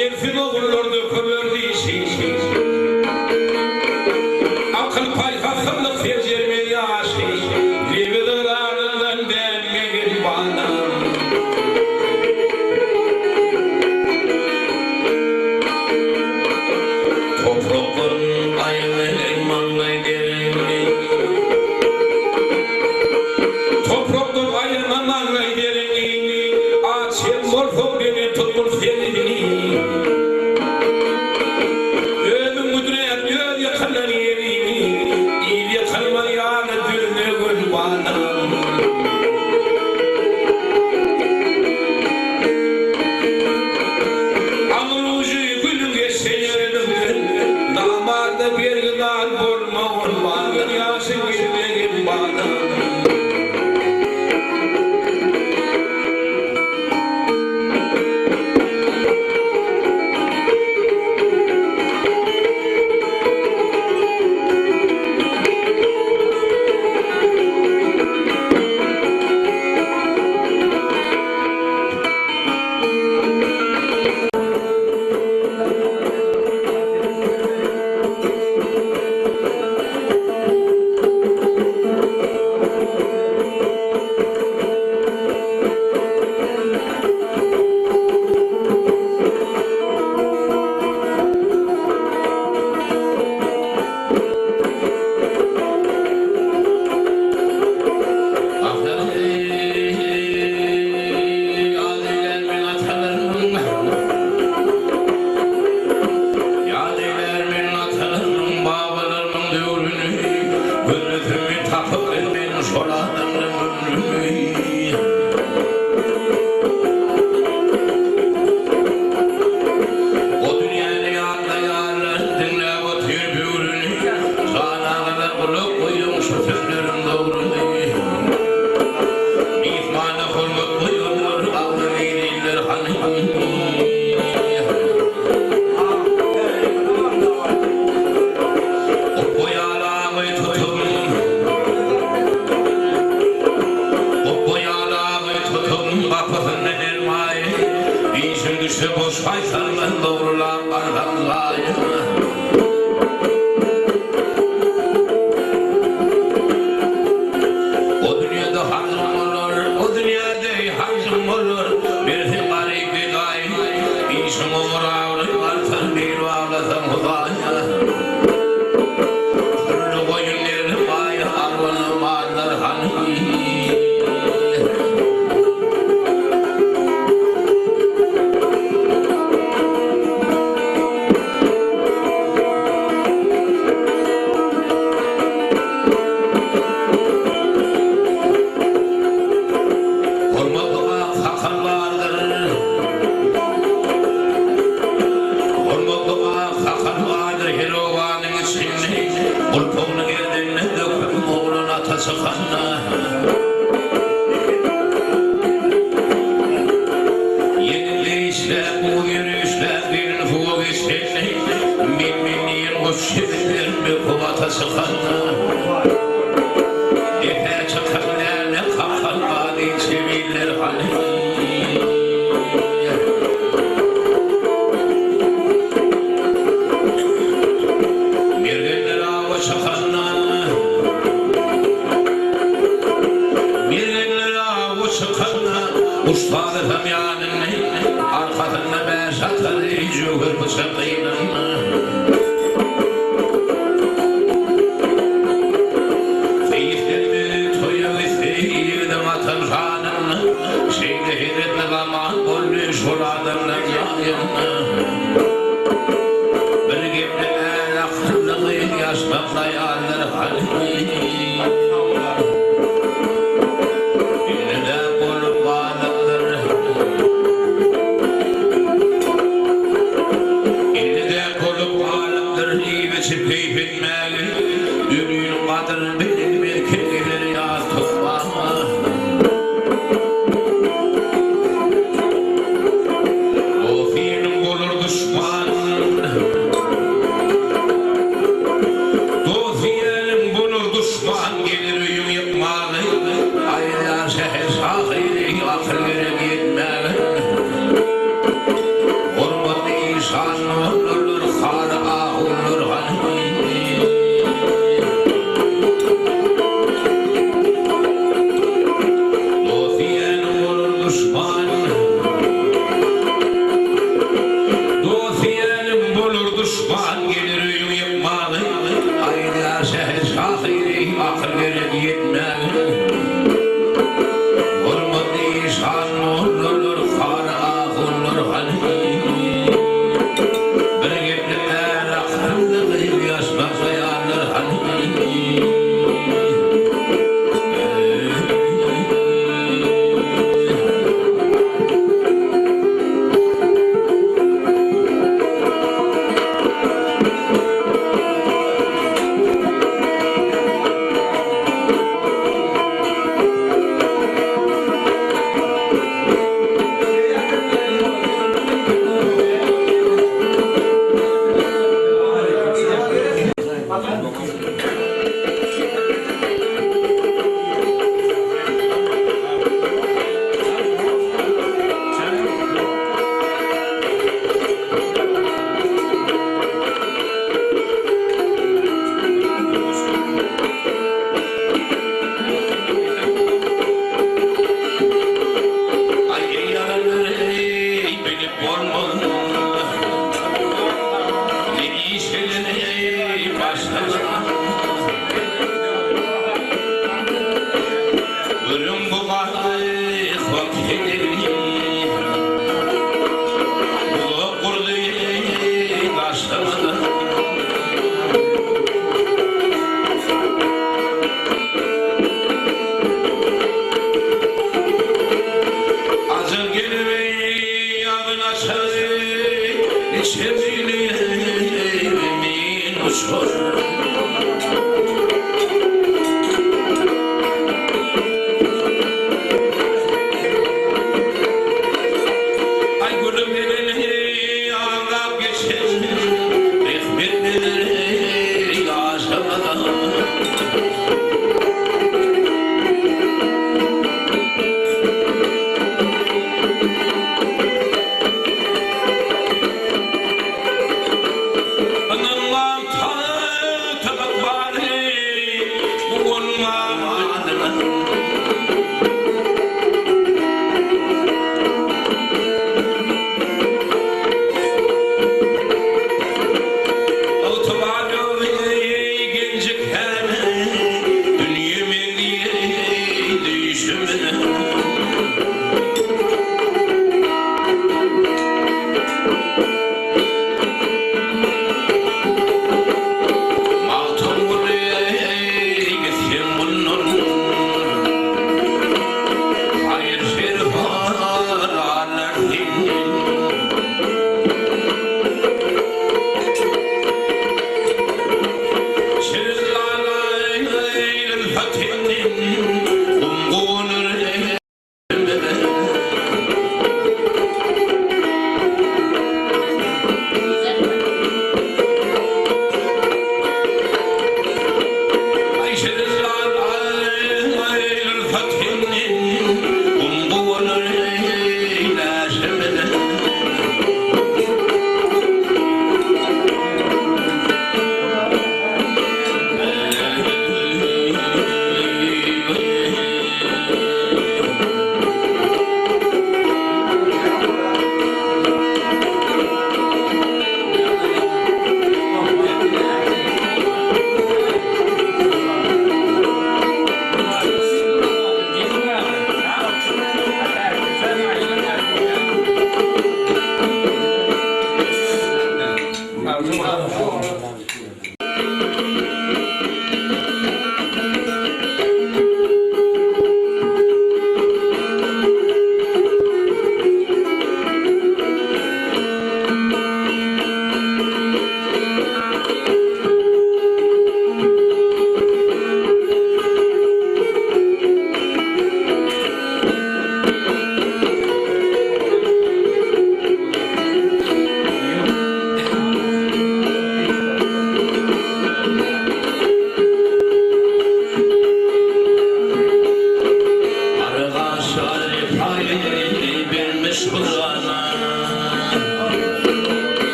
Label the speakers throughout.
Speaker 1: Edepsiz ogullar dökewer dişi. Akyl-paýhassyzlyk seljermez ýaşy. Lebi zygraryndan dänmegin balam. Toprakdan aýyrma maňlaý deriňi. Toprakdan aýyrma maňlaý deriňi. Aç hem bolsaň belent tutgul seriňi. Özüň müdräp öz ýykylan ýeriňi. Il ýykylmaz ýaly düzlegin balam. Agyr ujy gülüň geçse ýeriňden, Namarda bergidar bolma ol balam. Ýaşyň gitmegin balam.
Speaker 2: Myhmana hormat goýanlar agzybiriller hany. Gopba ýalagy tutup, Gopba ýalagy tutup, gapysynda dermaý. Işiň düşse boş gaýtarman, dogrulap barsaň zaýa. O dünýede hajyň bolar, o dünýede hajyň bolar, Berseň garyp gedaý, işiň oňar abraý artar, Bil baglasaň Hudaýa. Pürli goýun geldi baýa, arwana mallar hany? Hormatly aksakal bardyr. Hormatly aksakal bardyr her obanyň içinde. Gulpagyny gerdenine döküp, oglan ata çykanda. Ýeňilde işläp, uz ýörüşläp, gelin suwa geçende, Men-men diýen goç ýigitler böküp ata çykanda. Depä çykan läle kakan bady çebiller hany. Mergenler awa çykanda. Mergenler awa çykanda, Ussady hem ýanynda, arkasynda bäş atary, jöwher pyçak gynanda. Seýislerimiz toýa gitse, ýigidiň atan şanynda, Şeýle hezretli zaman boldy, şol adamlaň ýanynda. Bir gepli är akylly gyz ýaşmak aýallar hany. Indi-de bolup galypdyr. Indi-de bolup galypdyr iýip-içip keýp etmäge. Ölüniň gadyryny bilmez kim geler ýas tutmaga. O seniň bolar. Çemini min uçur. Ay gülüm elini ağlap geçen Rehmetleri yaşamadan. Ynanmam tagta ykbaly bu bolmanyna. Ygtybar ýoly geljek häli dünýe meňzeýär düýşüme. Magtymguly gitsin mundan Haýyr-şerfar alar senden. Şirin lalaýyl hatenden Gum gonar.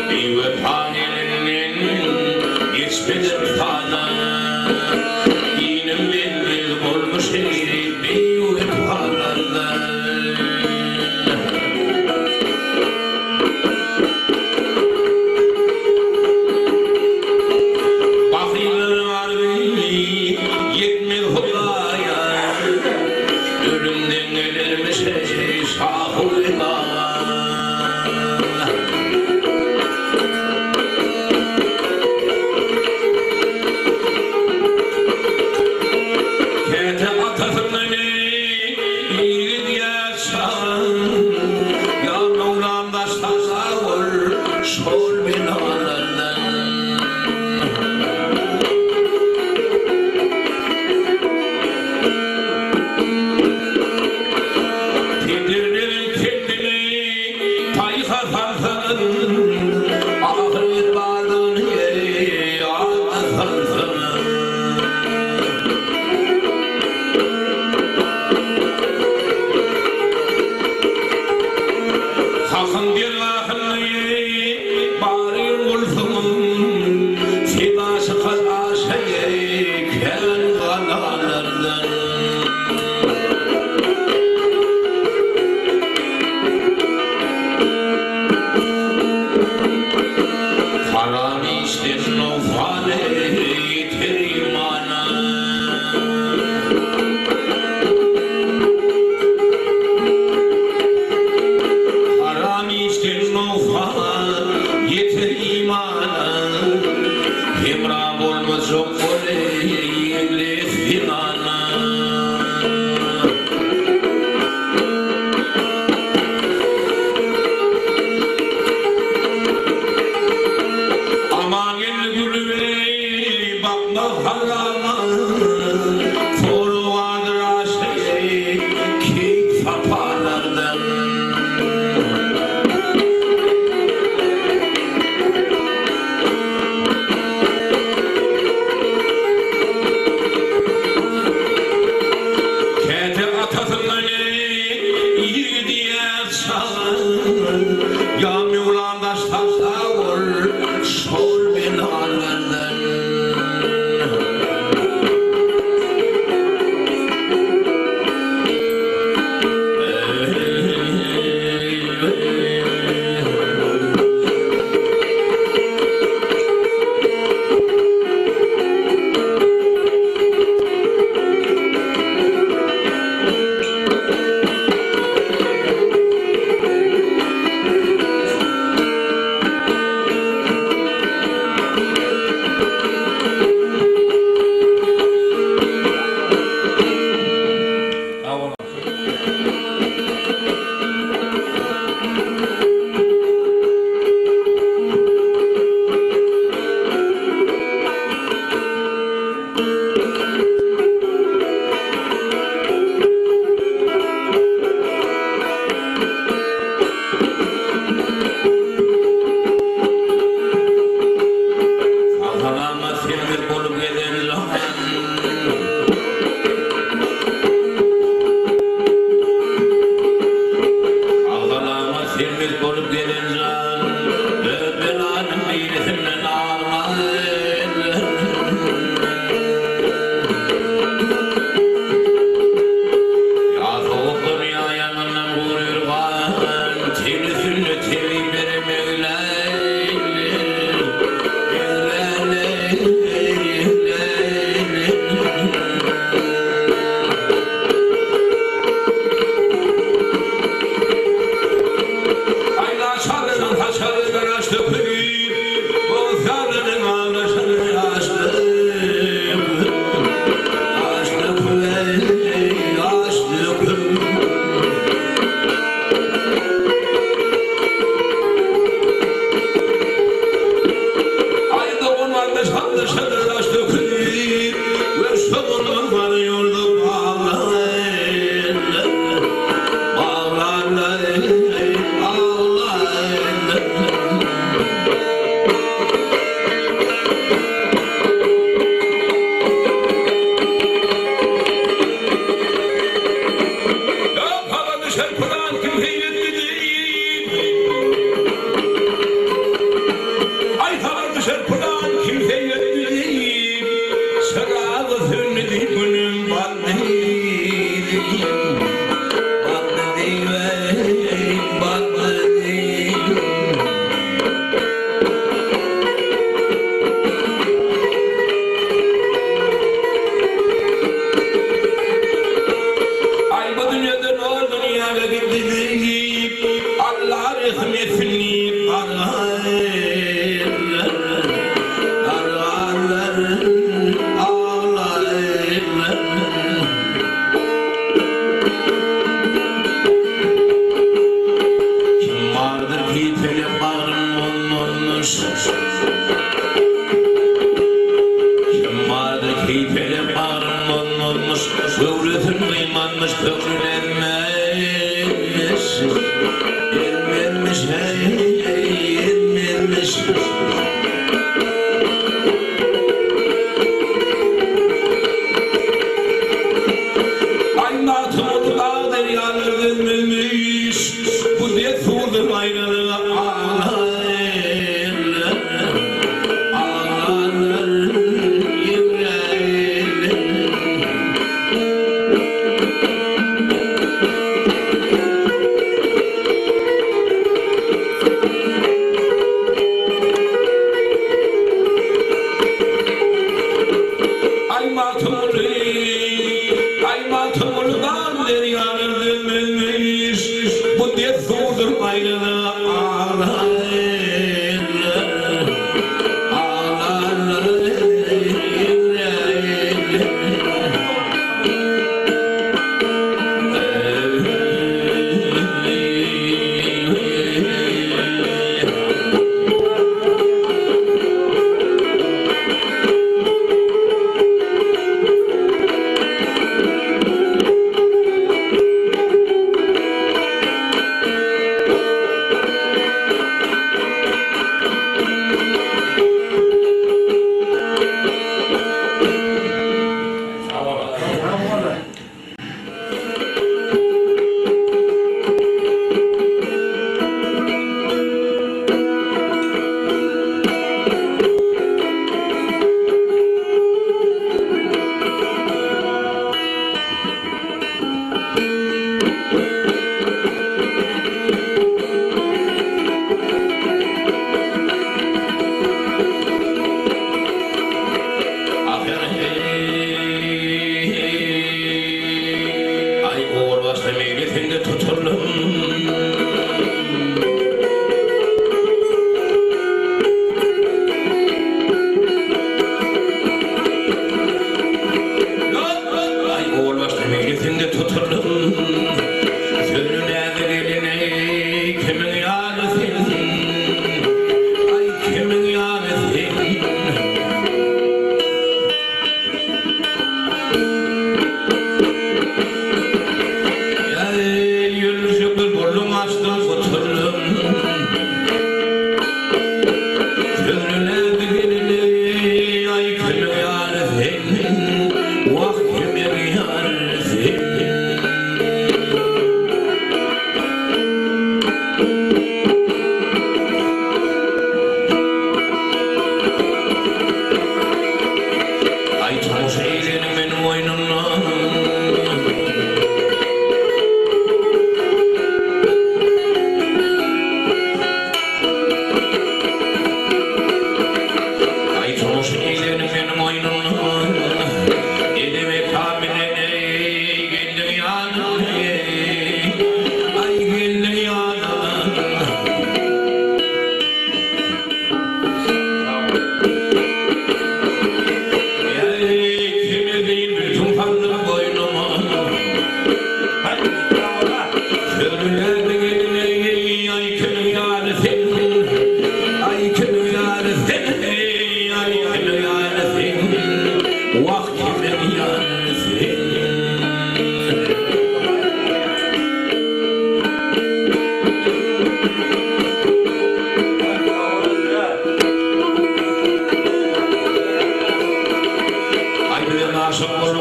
Speaker 2: Biwepa elinden geçmedik sana, Dinim belli bolmuş indi biwepalardan. Bahylyň arby ýetmez Hudaýa, Ölümden gelermiş şahy-weda. Käte atasyny ýigidýär çagan, Ýa Möwlam daşda sag bol şol belalardan. Pederleriň kendini paýhas alsaň, Ahyret bardygyny ýada salsaň. Hakyň dergahynda baky. daş sakla ol şol belalardan. Sag-salamat semiz bolup gezen jan. Sag-salamat semiz bolup gezen jan. Öz belanyň birisinden almaz. Ýa sowukdan ýa ýangyndan guryr gan, Teni sünnet tebiplere
Speaker 1: Aýna çalynyň saçagy garaşdy köýüp, Bozjalynyň aglaşyny açdy. Açdy köý, açdy köý. Aý doganlarda şanly şadyr açdy köýüp, We şogundan barýardy baglar, baglar, baglar. Ýa pala düşer pylan kim heýletli diýip. Aý pala düşer pylan kim heýletli diýip. Çyragy söndi diýip günüm batdy diýip. Batdy diýip eý, batdy diýip. Aý bu dünýeden o dünýäge gitdi diýip, Alla rehim etsin diýip gargaýarlar, gargarlar, aglaýarlar. Kim bardyr ki pelek bagryn bozmazmyş? Kim bardyr ki pelek bagryn bozmazmyş? Göwresin gyýmazmyş, köňlün ezmezmiş. Ezmezmiş, heý, ezmezmiş. Aý Magtymguly dag derýalar dözmezmiş, Bu dessurdyr aýralyga aglarlar, aglarlar ýüregler.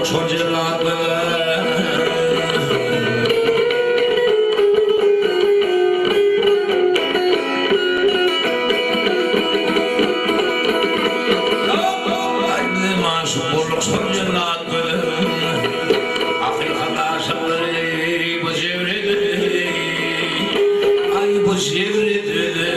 Speaker 2: şol jellat göze. Aý bize maşuk bolduk şol jellat göze. Hakykat aşyklary bu jebrede, aý bu jebrede.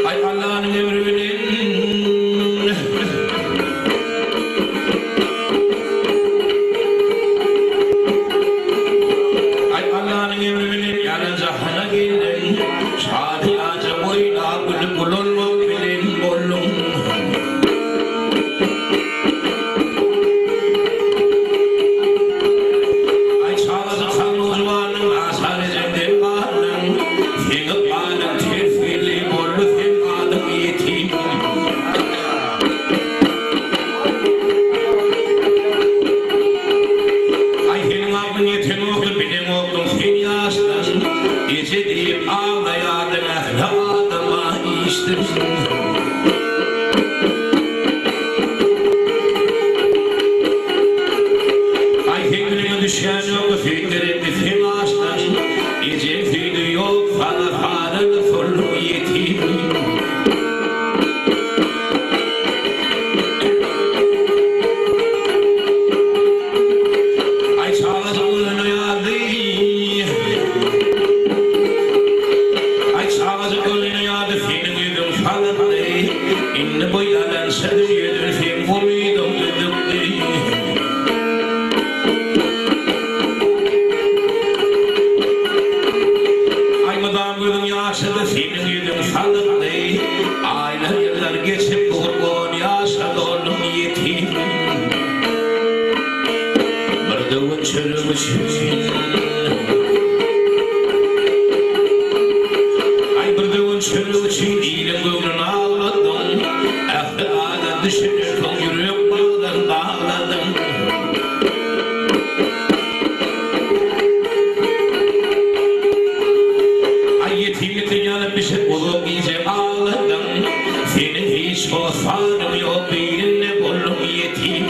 Speaker 2: Aý Allanyň emri bilen. Aý Allanyň emri bilen ýalan jahana geldiň. Şadyýanja oýnap gülüp ulalmak bilen bolduň. Aý çagajyk saň nowjuwanyň aşar ejemden galdyň. Seň ykbalyň ters geldi boldy seň adyň ýetim. Aý seniň aklyň ýetenokdy bileňokdyň sen ýaşdan. Eje diýip aglaýardyň ähli adama işdim. Aý seň diliňe düşýän ýokdy süýtler etdi seň aşdan. Ejeň süýdi ýok saňa sary solluň ýetim. Aý çagajyk gözüne ýazdy. Aý çagajyk gözüne ýazdy seniň ýüzüň salykdy. Indi bu ýalança dünýeden seň umydyň üzükdi. Aý mydam gözüň ýaşydy seniň ýüzüň salykdy. Aýlar ýyllar geçip dur on ýaşa dolduň ýetim. Bir döwüm çörek üçin. Aý bir döwüm çörek üçin iliň göwnüni awladyň. Ähli adam düşünensoň ýürek bagdan bagladyň. Aý ýetimlikde ýanyp bişip uzak gije agladyň. Seniň hiç hossaryň ýok birinde bolduň ýetim.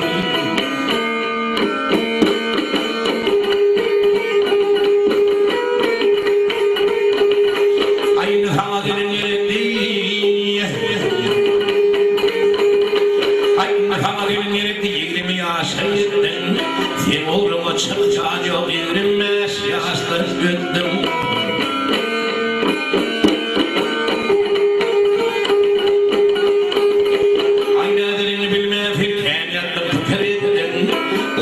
Speaker 2: Aý indi saňa gelin gerekdi. Aý indi saňa gelin gerekdi 20 ýaşa ýetdiň. Seň ogluňa çykjan ýok 25 ýaşdan ötdüň. Aý näderini bilmän sen kän ýatdyň pikir etdiň.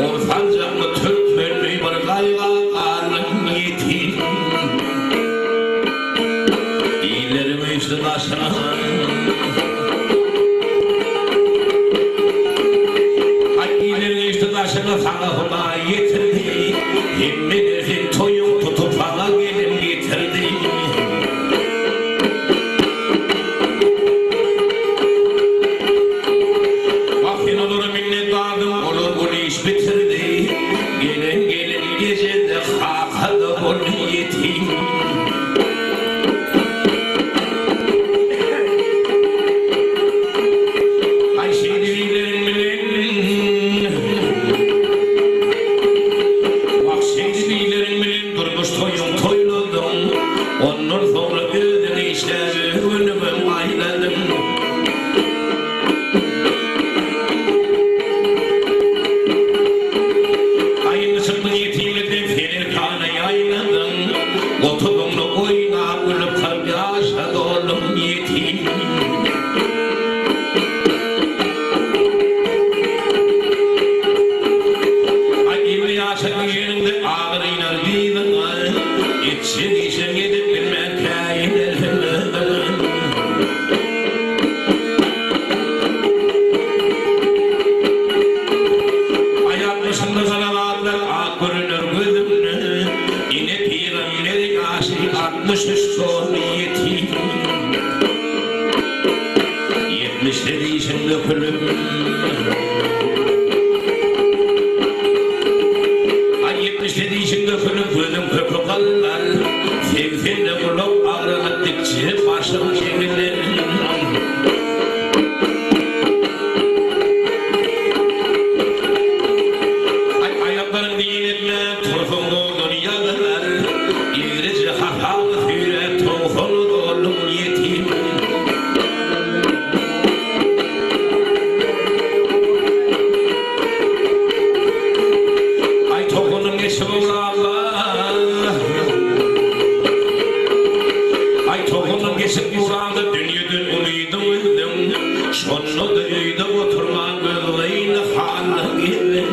Speaker 2: Ol sanjakly türkmenli bir gaýga galdyň ýetim. Illeriň üýşdi daşyna. Aý illeriň üýşdi daşyna saňa Hudaý ýetirdi. Aý 77 işiň dökülip gözüň köpi gallar. Segsende gulak agralyp dikje başyň çegiler. Aý aýaklaryň diýen etmän tursaň zordan ýazylar. Egrije hasaby süýräp togsana dolduň ýetim. Aý togsandan geçip ugranda Aý togsandan geçip ugranda dünýeden umydyň üzdüň. Şonda-da öýde oturman gözgyny halda gezdiň.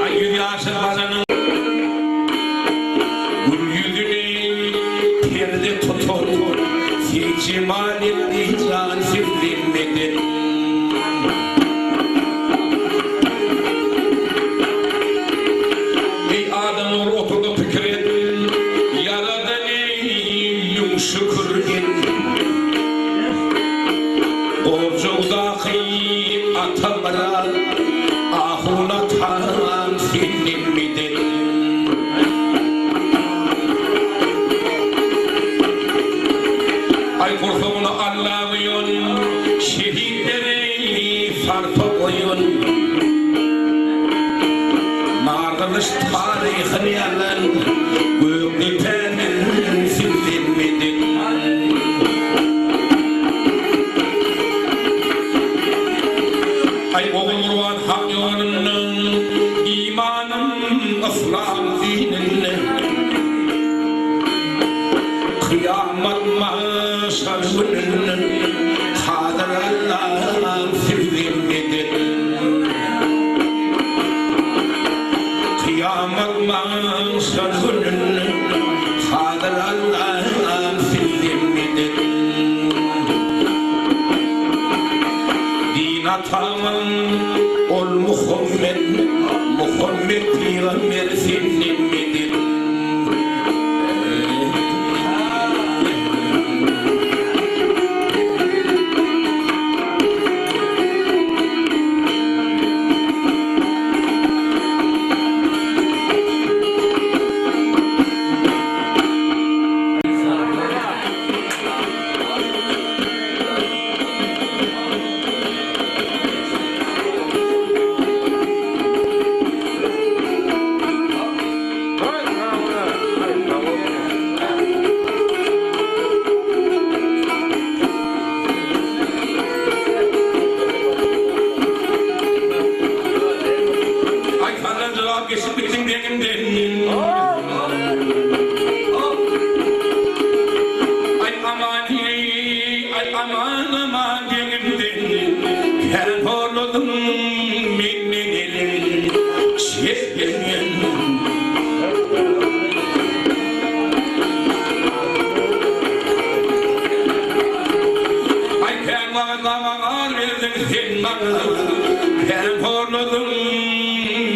Speaker 2: Aý ýüz ýaşa baranyň Gül ýüzüni perde tutan Seýjemal etdi jan seslenmeden. Eý adam ogly otur-da pikir et, Ýaradany müň şükür et. Gorjawdaky Atamyrat, Ahun atam senden medet. Aý gursagyna Alla guýan, Şehitlere sarpa goýan. Nargylyç taryhyny ýazan, Gökdepäniň sizden medet. Aý Ogulgurban hak ýolunda, Imanym yslam dininde. Kyýamat mahşar gününde, Kadyr Allam sizden medet. Kyýamat mahşar gününde, Kadyr Allam sizden medet. Din atamyň ol Muhammet, Muhammet pygamber senden medet. Aý sandan jogap geçip gitdiň deňimden. Aý aman eý, aý aman aman deňimden. Kän horladyň menden elin çekmegin. Aý kän wagt ar berdiň sen maňa, Kän horladyň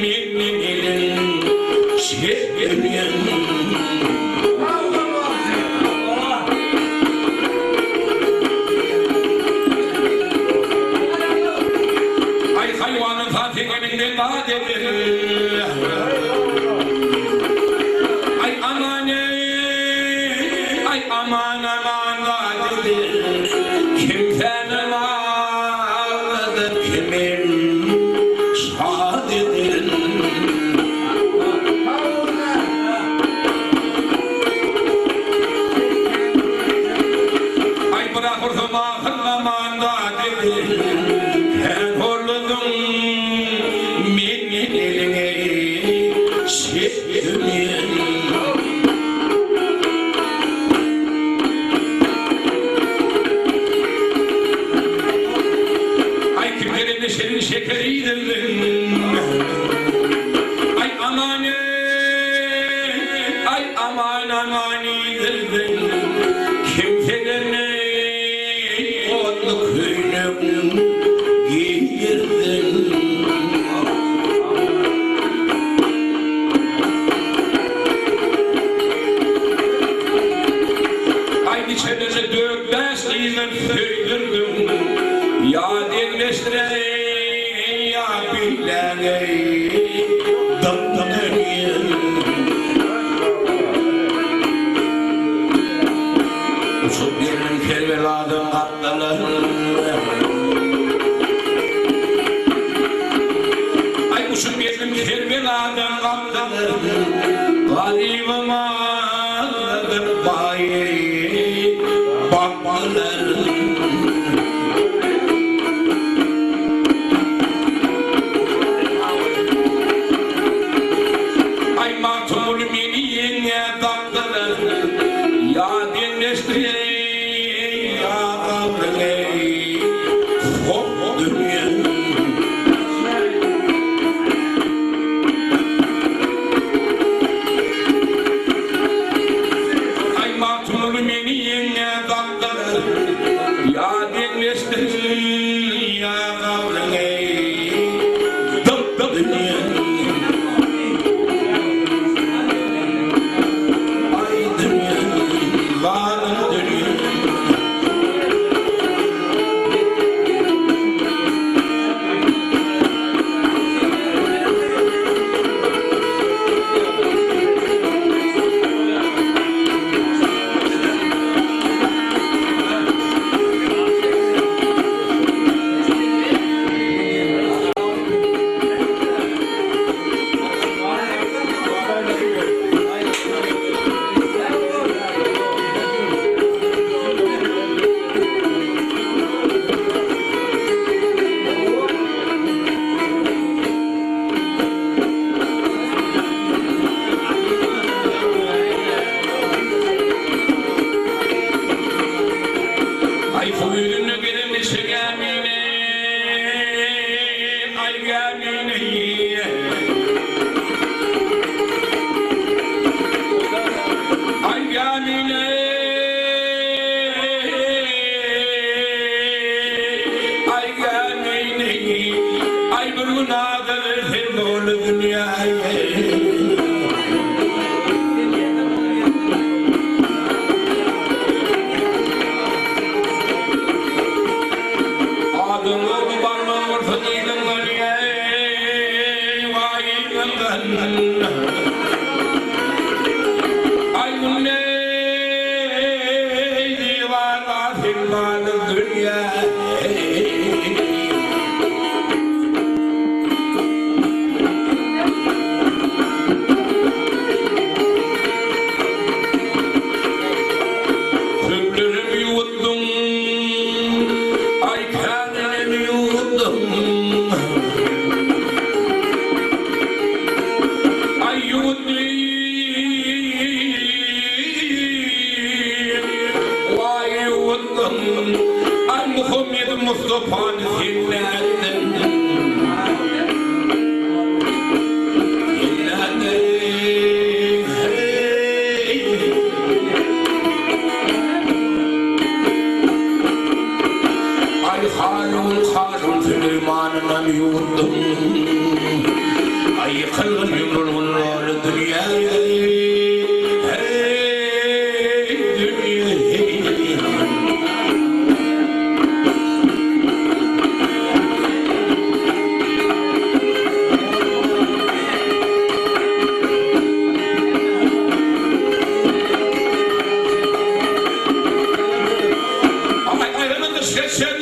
Speaker 2: menden elin çekmegin. Aý haýwanyň saz ekeninden zat eder. Aý aman eý, aý aman aman zat eder. Kimsäni agladyp kimem şat eder. Aý bir ahyrsam ahyrlaman zat eder. Sen horladyň meni eliňe çekdim men.
Speaker 1: içenini dört-bäş gyzdan söýdürdiň. Ýa deňleşdireý, ýa beýlägeý, dykdyň.
Speaker 2: Uçup geldim Kerbeladan gapdala.
Speaker 1: Aý uçup geldim Kerbeladan gapdala. Garybym adyp baýy bakdylar. Aý Magtymguly meni ýeňňä dakdylar. Ýa deňleşdi, ýa galdy, hop dünýe. Aý Magtymguly meni ýeňňä dakdylar. Ýa deňleşdi, ýa galdy, dyp dünýe.
Speaker 2: Aý dünýe, zalym dünýe.
Speaker 1: Aý hüwdünde gelen içe gämini, aý gämini. Aý gämini, aý gämini. Aý bir gün azalar sen doly dünýäýe. Adyň ogly barmagy bolsa yzyňdan eý, waý yzyňdan. Aý günde eý, diwana sen balyk dünýä eý. Köplerem ýuwutdyň, aý käninem ýuwutdyň. Aý ýuwutdym, waý ýuwutdyň. Aý Muhammedi Mustapany sen nätdiň? Sen nätdiň, heý?
Speaker 2: Aý Harun, Harun Süleýmanynam ýuwutdyň. Aý ýykylgyn ýumrulgyn doly dünýä, heý, dünýe, heý.
Speaker 1: Aý aýrana gyş geçen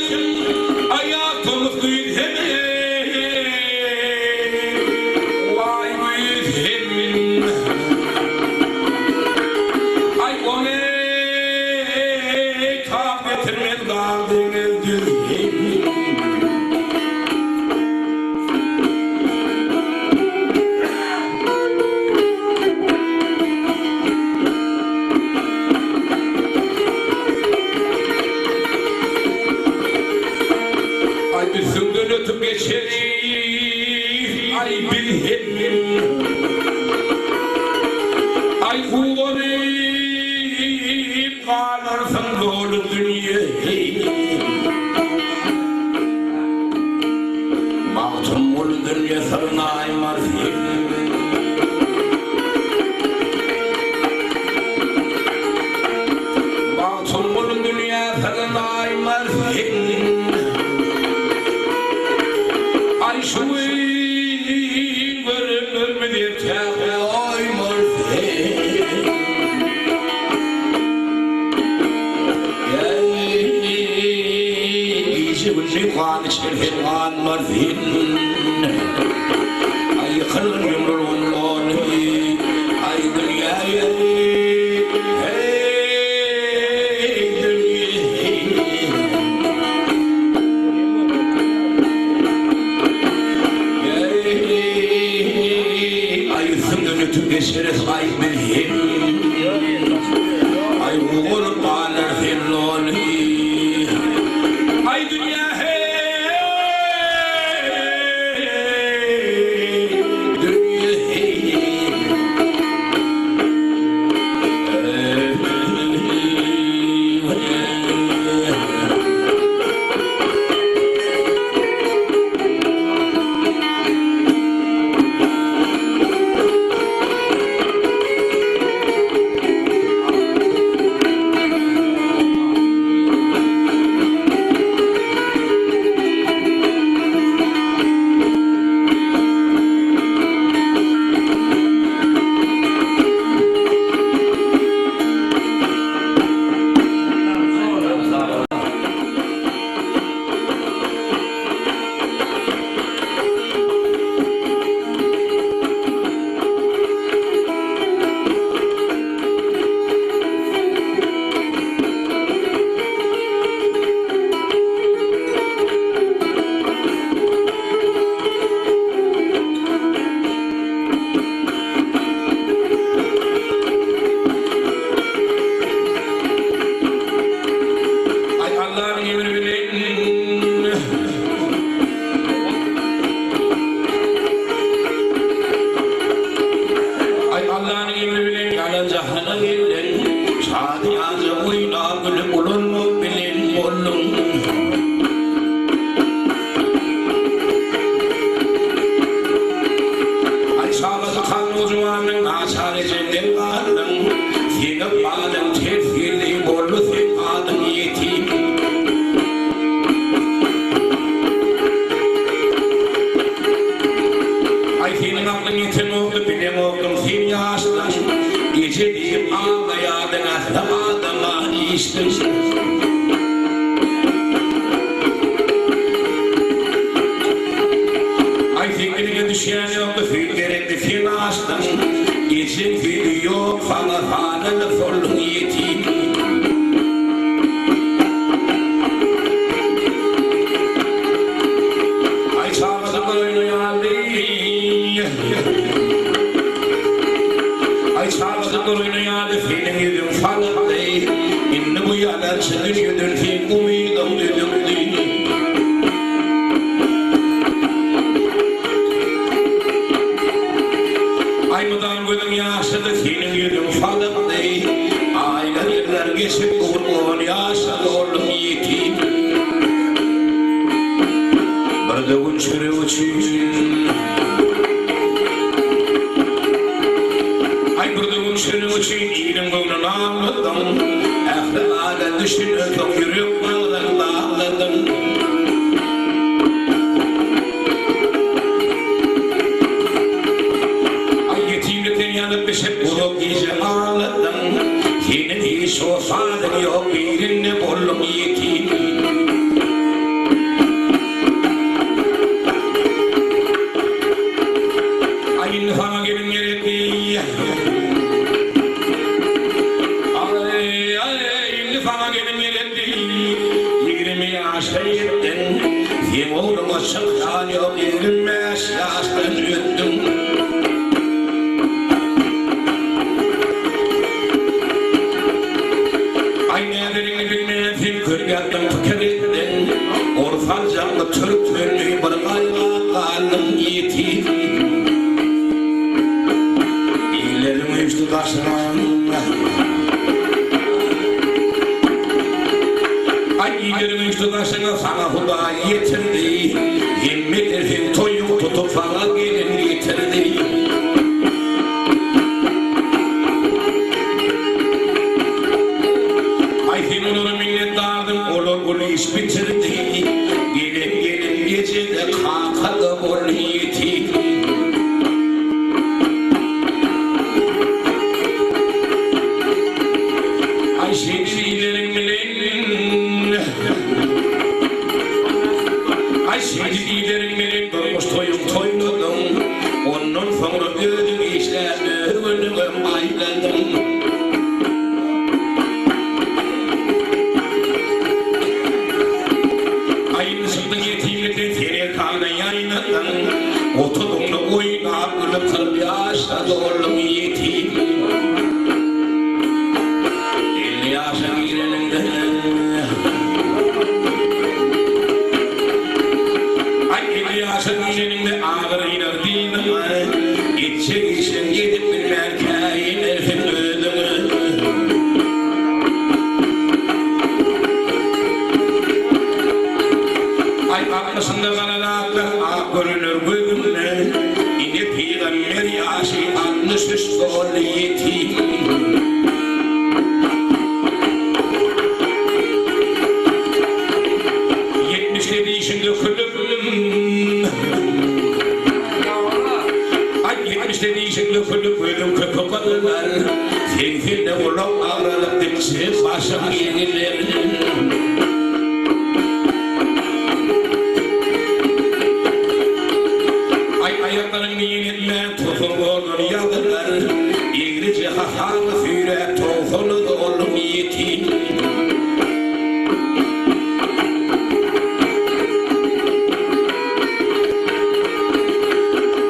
Speaker 1: Aýa tomus güýz hem Waý güýz hem Aý ony tap getirmez dag deňiz düz hem. Aý üstüňden ötüp geçeris, aý biz hem. Aý guwanyp galarsyň doly dünýe.
Speaker 2: Magtymguly dünýe syryny aýmaz hem.
Speaker 1: Magtymguly.
Speaker 2: Indi gan içerseň galmaz sen. Aý ýykylgyn ýumrulgyn ony. Aý dünýä heý dünýe. Aý üstüňden ötüp geçeris aý biz hem. Aý gowalyp galar sen ony. Aý dünýä heý dünýe heý. Aý Allanyň emri bilen. Aý Allanyň emri bilen ýalan jahana geldiň. Şadyýanja oýnap gülüp ulalmak bilen bolduň. Aý çagajykaň nowjuwanyň naçar ejeňden galdyň. Seň ykbalyň ters geldi boldy seň adyň ýetim. Aý seniň aklyň ýetenokdy bileňokdyň sen ýaşdyň. Eje diýip aglaýardyň ähli adama işdiň. Aý seň diliňe düşýän ýokdy süýt gerekdi sen açdyň. Ejeň süýdi ýok saňa sanalyp solduň ýetim. Aý çagajyklar oýnaýardy. Aý çagajyklar oýnaýardy seniň ýüzüň salykdy. Indi bu ýalançy dünýeden seň umydyň üzüldi. Aý mydam gözüň ýaşlydy seniň ýüzüň salykdy. Aýlar ýyllar geçip dur on ýaşa dolduň ýetim. Bir döwüm çörek üçin. Aý bir döwüm çörek üçin iliň göwnün awladyň. Ähli zada düşünersoň ýürek bagryň dagladyň. Aý ýetimlikden ýanyp bişip uzak gije agladyň. Seniň hiç hossaryn ýok birinde bolduň ýetim. Aý indi saňa gelin gerekdi. Aý aý indi saňa gelin gerekdi. 20 ýaşa ýetdiň. Seň ogluňa çykýan ýok 25 ýaşdan ötdüň. Aý näderiňi bilmän sen kör ýatdyň pikir etdiň. Ors aljakly türkmenli bir gaýga galdyň ýetim. Illeriň üýşdi daşyňa. Aý illeriň üýşdi daşyňa saňa Hudaý ýetirdi. Hemmeler seň toýuň tutup saňa gelin getirdi. Aý sen olara minnetdardyň olar uly iş bitirdi. Gelen gelin eje-de kaka-da boldy ýetim. Aý şeýdip illeriň bilen. gireniňde. Aý, 50 ýaşa gireniňde agyr iner dyzyňa, Etjek işiň edip bilmän käýinersiň özüňe. Aý, altmyşyňda galan atlar ak görüner gözüňde, Ine pygamber ýaşy 63 doldy ýetim. Ýetmişde dişiň dökülip, Aý, ýetmişde dişiň dökülip, gözüň köpük gyzylar, Segsende gulak agralyp, dikçe başyň egiler. Aý, aýaklaryň diýen etmän, tosun goldan ýazylar, Egrije hasany süýräp, togsana doldum ýetim.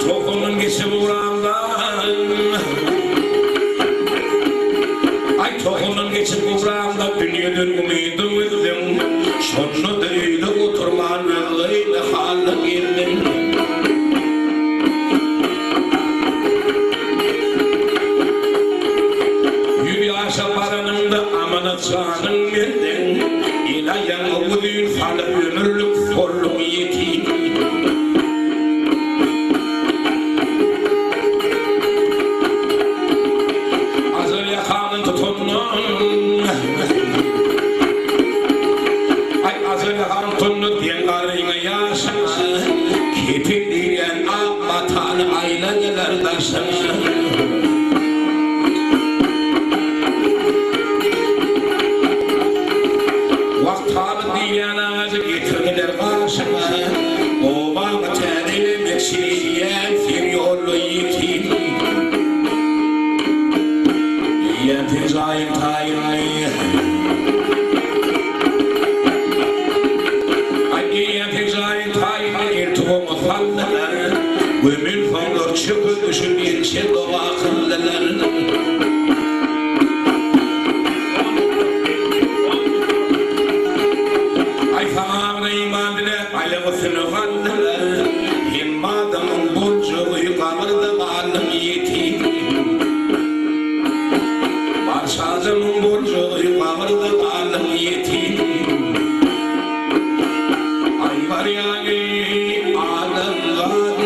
Speaker 2: Togsandan geçip ugramda, Aý, togsandan geçip ugramda, Dünýeden umydym üzdüm. Şonda-da öýde oturman, Özgeýle hally geldim. Ýüz ýaşa baranyňda amanat janyň berdiň, El-aýagyňa uzyn salyp ömürlik solluň ýetim. Ajal ýakaňdan tutandan, Aý, ajal ýakaňdan tutanda deň garyňa ýaşyňa, Kepil diýilýän ak matany aýladylar daşyňa. Wagt tabyt diýilýän agajy getirdiler gaşyňa. Obaňy täzelemek şeýdýän sen ýolda ýetim. Diýýän sen jaýyň taýynly. Aý diýýän sen jaýyň taýynly eltip oňa saldylar. Gömensoňlar çöke düşüp ençe doga kyldylar. Aý saňa bir iman diläp aýak üstüne galdylar. Hemme adamyň boljagy gabyrda galdyň ýetim. Barça adamyň boljagy gabyrda galdyň ýetim. Aý barýany adamzat.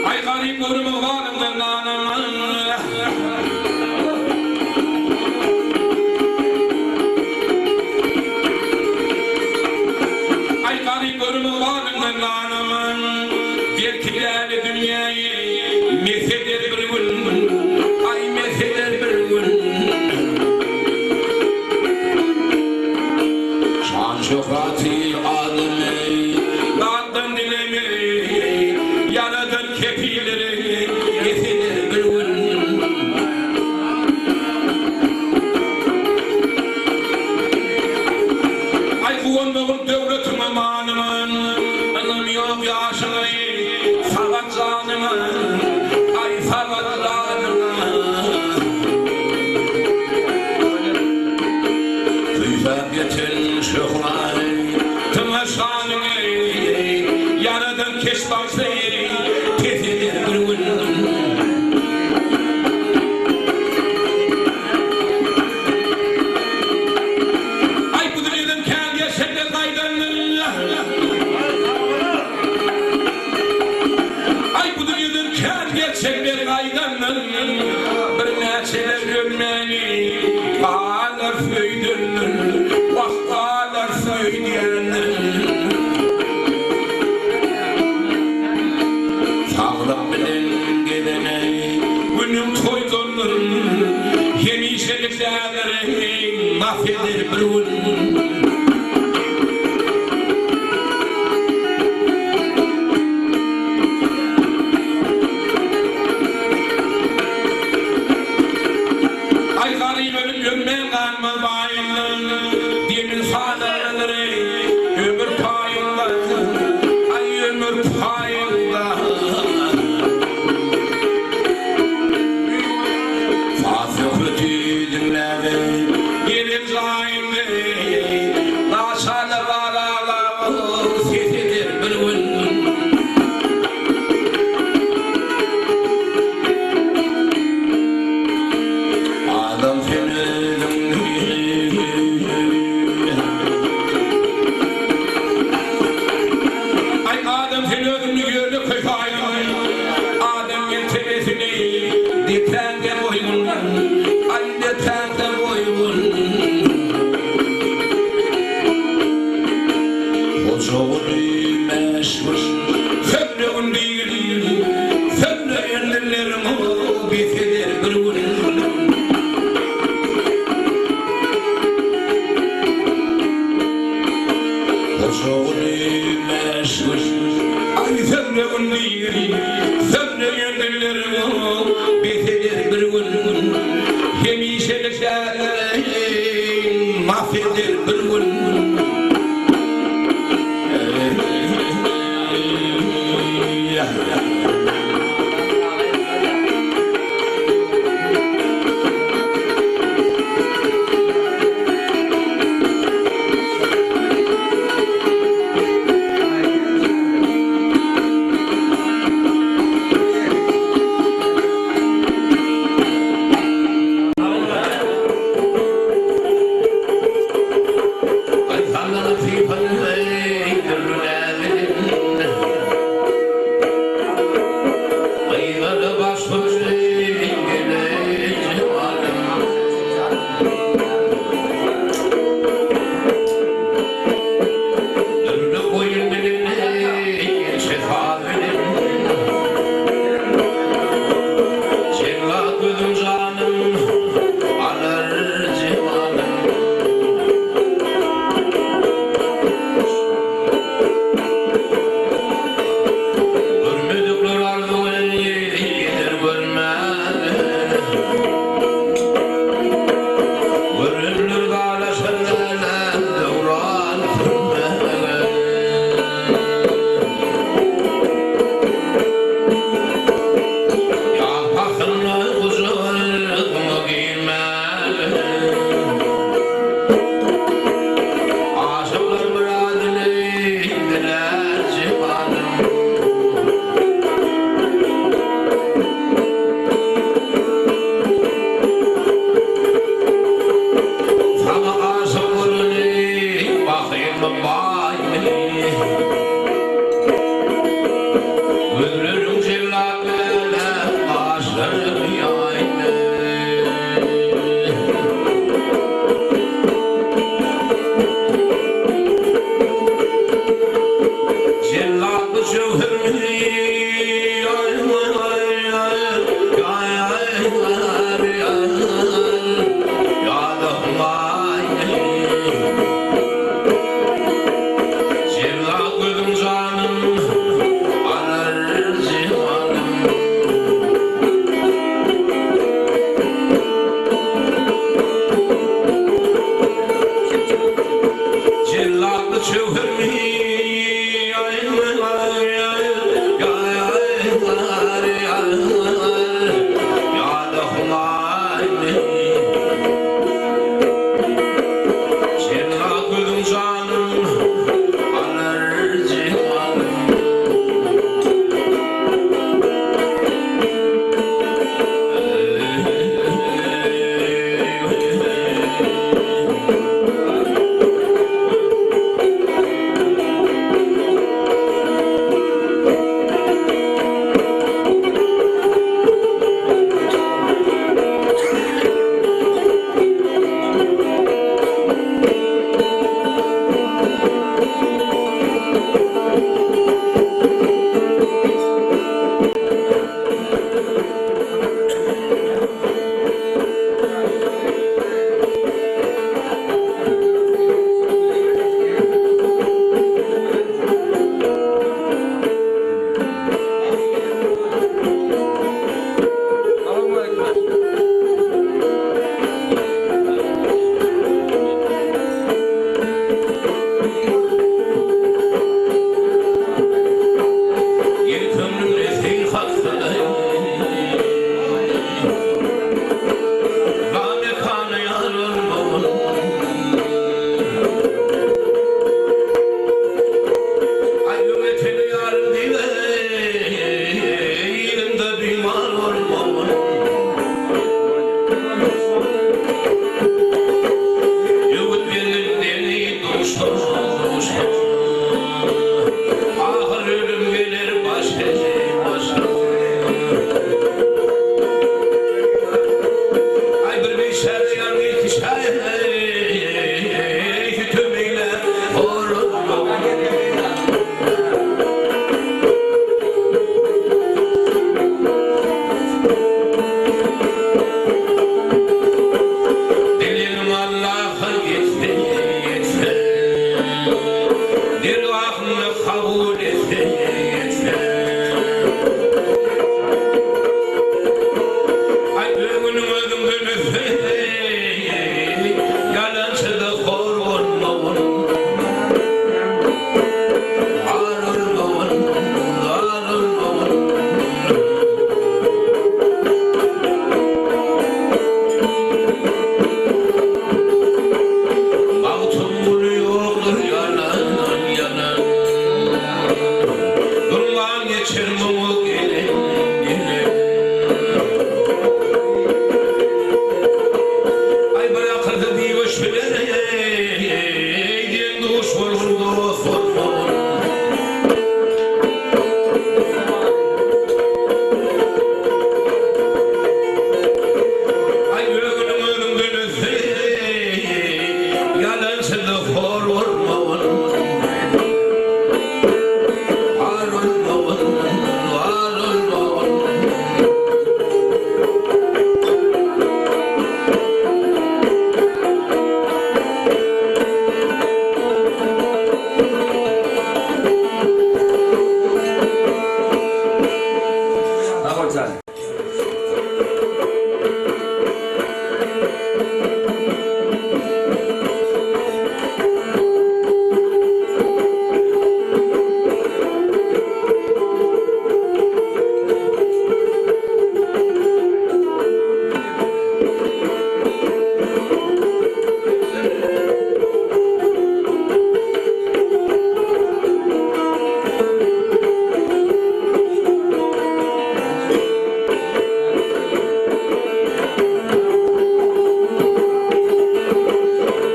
Speaker 2: Aý garyp görüm ygbalymdan ganaman. Aý garyp görüm ygbalymdan ganaman. Belki däli dünýäýi mesh eder bir gün. Aý mesh eder bir gün. Şan-şöhraty adamy Zatdan dilemeý, Ýaradan kepilleri Ýeseder bir gün. Aý guwanmagyn döwletiňe malyňa, Ynam ýok ýaşyňa, sagat janyňa, Aý sagat janyňa. Küýsäp ýeten şöhraty, Tyňa şanyňy, Ýaradan keş bagşy, Pes eder bir gün. Aý bu dünýeden kän geçende gaýdandyr. Aý bu dünýeden kän geçende gaýdandyr. Birnäçeler ölmäni galar söýdendir. Wah galar söýdýändir. Saglyk bilen gezene günüň toýdandyr. Hemişelik däldir, nas eder bir gün. Gujagyny meşgul Sende gün diýgil, sende dilleriň bes eder bir gün. Gujagyny meşgul Aý sende gün diýgil, sende dilleriň bes eder bir gün. Hemişelik däldir, mas eder bir gün. Görmedikler arzuw eder görmän. Görenler dalaşar döwran sürmän. Ýaz paslynda gujagyňa girmän. Aşyklar myradyny dilär jemalym. Saňa aşyk bolany bagtym baýmy. Gözleriň jellap bilen gaşlaryň ýaýmy. Jellatly jöwhermi Ýa-da humaýmy. Jellat gözüň janym alar jemalym. Jellatly jöwhermi Ýa-da humaýmy. Jellat gözüň janym alar jemalym. kabul etse. Aý öňüniň özüňden ötse, ýalançyda hor bolmagyn. Har bolmagyn, zar bolmagyn. Magtymguly ýokdur ýalan, ýalan. Durman geçer muňa gelen, gelen. Aý bir akylsyz biweş bilen, eý, deň-duş bolgun, dost bolmagyn. Aý özüniň özüňden ötse, ýalançyda hor bolmagyn. Har bolmagyn, zar bolmagyn.
Speaker 3: Sag bol jan.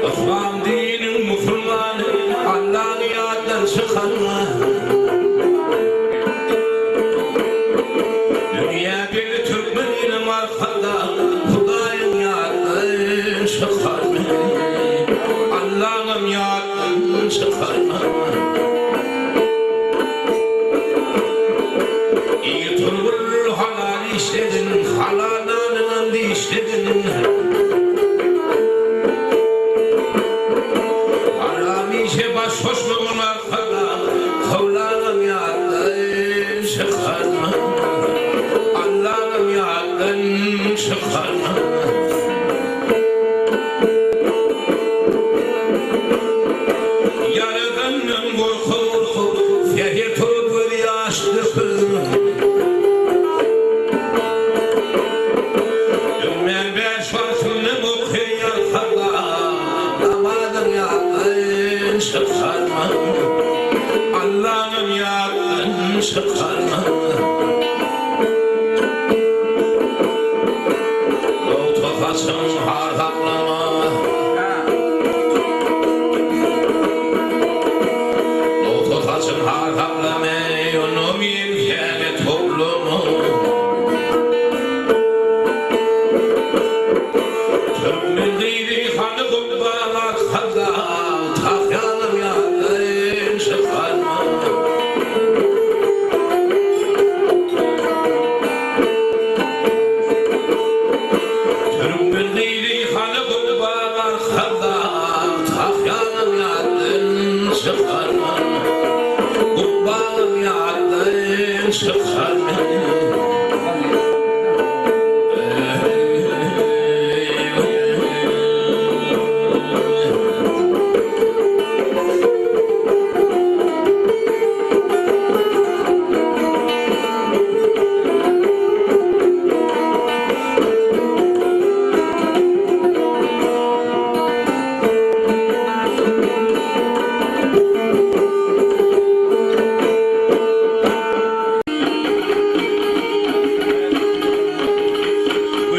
Speaker 2: Yslam diniň musulmany Allany ýatdan çykarma. Dünýä belli türkmen ilim arkada Hudaýyň ýatdan çykarma. Allaňam ýatdan çykarma. Ir turgul halal işledin, halal nanynam dişledin. Haram işe baş goşmagyn arkada, Howlanam ýatdan çykarma. Allanam ýatdan çykarma. Ýaradandan gorkup, säher turup göz ýaş döküp. Öňňän bäş wagtyndan okaýan salla, namazyň ýatdan çykarma. Allaňam ýatdan çykarma. Nogta saçyň har saklama. Nogta saçyň har saklama, onam ýeňsäňe toplama. Türkmen gyzy hany gupbaň arkada, tahýaňam ýatdan çykarma. Türkmen gyzy hany gupbaň arkada, tahýaňam ýatdan çykarma. Gupbaňam ýatdan çykarma.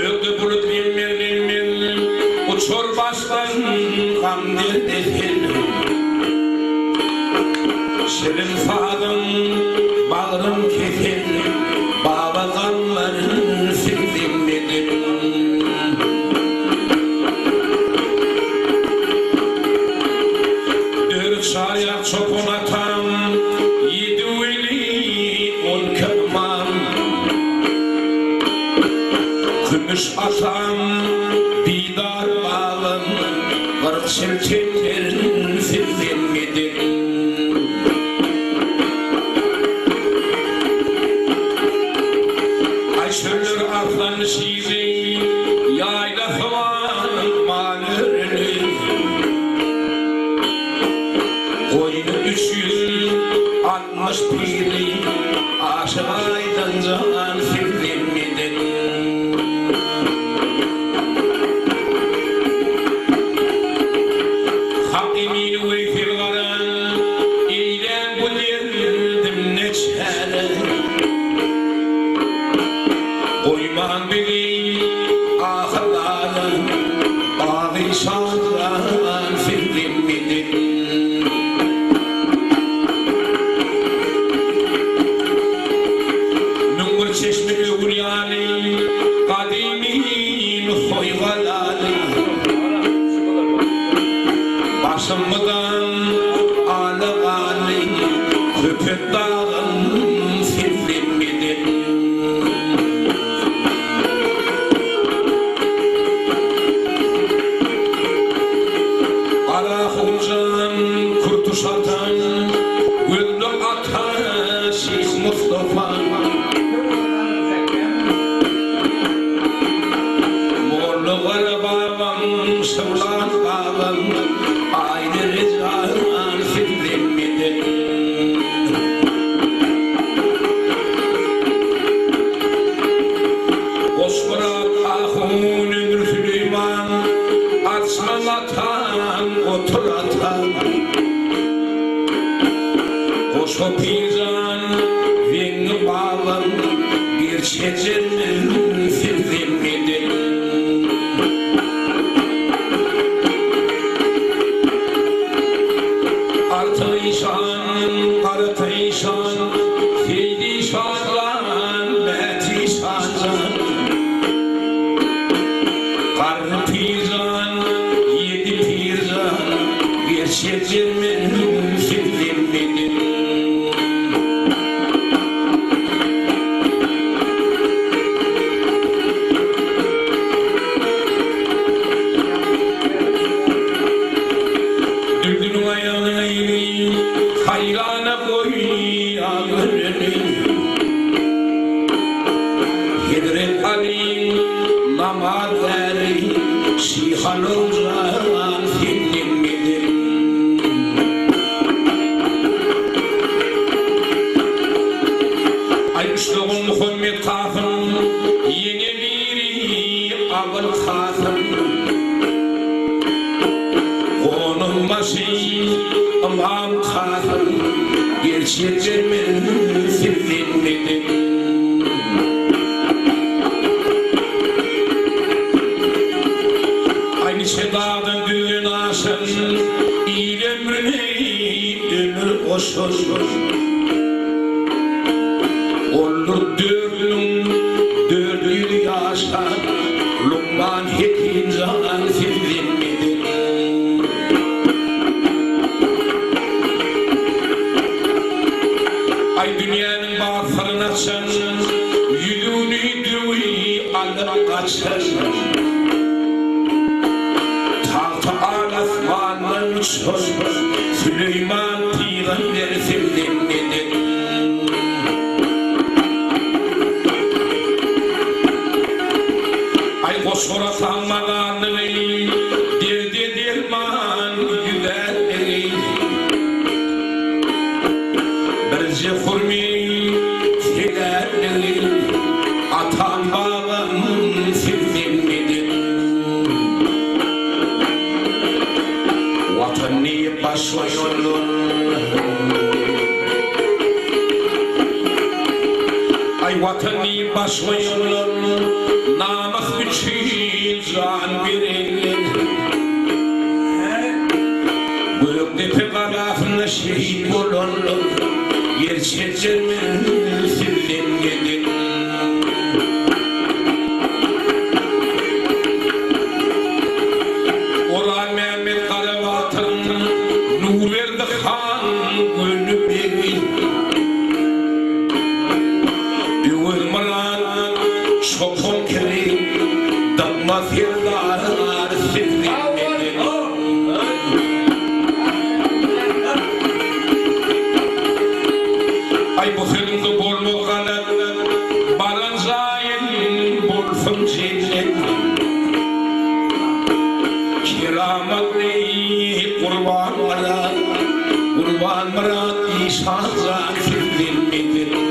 Speaker 2: Gökde bulut emmel-emmel, Uçar başdan gam-derde sel. Şirin sazyň bagrym kesel, Baba gamlaryn sizden bedel. Dört çarýak çopan atam, Ýedi weli, onki ymam. Kümüş atam, Didar babam, 40 çiltenlerin sizden mededin. Goýny 360 piri, Aşyk Aýdyň jan sizden medet. Hak emini Weýsel Garan, Eýlän bu derdimde çäre. Goýman bizi ahyrlara, Azy şadyran sizden medet. 1001 çeşme öwülýaly, Gadymy Nusaý galaly. Başymyzdan ala galy, Köpetdagym sizden medet. Gara Howjan, Kürtüş atan, Gözli ata, Şyh Mustafa. Molla Gara babam, Şywlan babam, Aýdy Rejan sizden medet. Goşmyrat ahun Ömür Süleýman, Arçman atam, Gotur atam. Goşa Pirjan, Zeňňi babam, Gerçejendim sizden medet. Artyk işan, Garata işan, Seýdi işanjan, Mäti işanjan, Garry pirjan, Ýedi pirjan, Gerçekden men sizden medet. Düldüliň aýagyna ýyly, Haýrana goýýar göreni. Hezret Alyň namazgäri, Şyhanyň jan senden medet. Aý üç dogan Muhammet Kasym, Ýene biri Abyl Kasym. Gonum başy Ymam Kasym, Gerçekler men sizden medet. Aý niçe dagdan düzden aşan, Il ömrüne ömür goşan. Oldur 4400 ýaşan, Lukman Hekim jan sizden medet. Aý dünýäniň bar syryny açan, Ýüzüni döwi alyp gaçan. Tagty al asmandan uçan, Süleýman pygamber sizden medet. Aý goşgurasaň mazarlygy, Derde derman ýüzärligi. Birje hurmy sebäpligi, Atam babam sizden medet. Watan diýip baş goýanlar. Aý Watan diýip baş goýanlar, Namys üçin jan berenler. Gökdepe galasynda şehit bolanlar, Gerçekler men sizden medet. Orazmämmet Garabatyryň Nurberdi han göni begi. Öwezmyrat çopan kiri Dykma serdar sizden medet. Aý bu sözüňde bolmaz galat, Baran jaýyň bolsun jennet. Keramatly Gurbanmyrat.
Speaker 1: Gurbanmyrat işan jan sizden medet.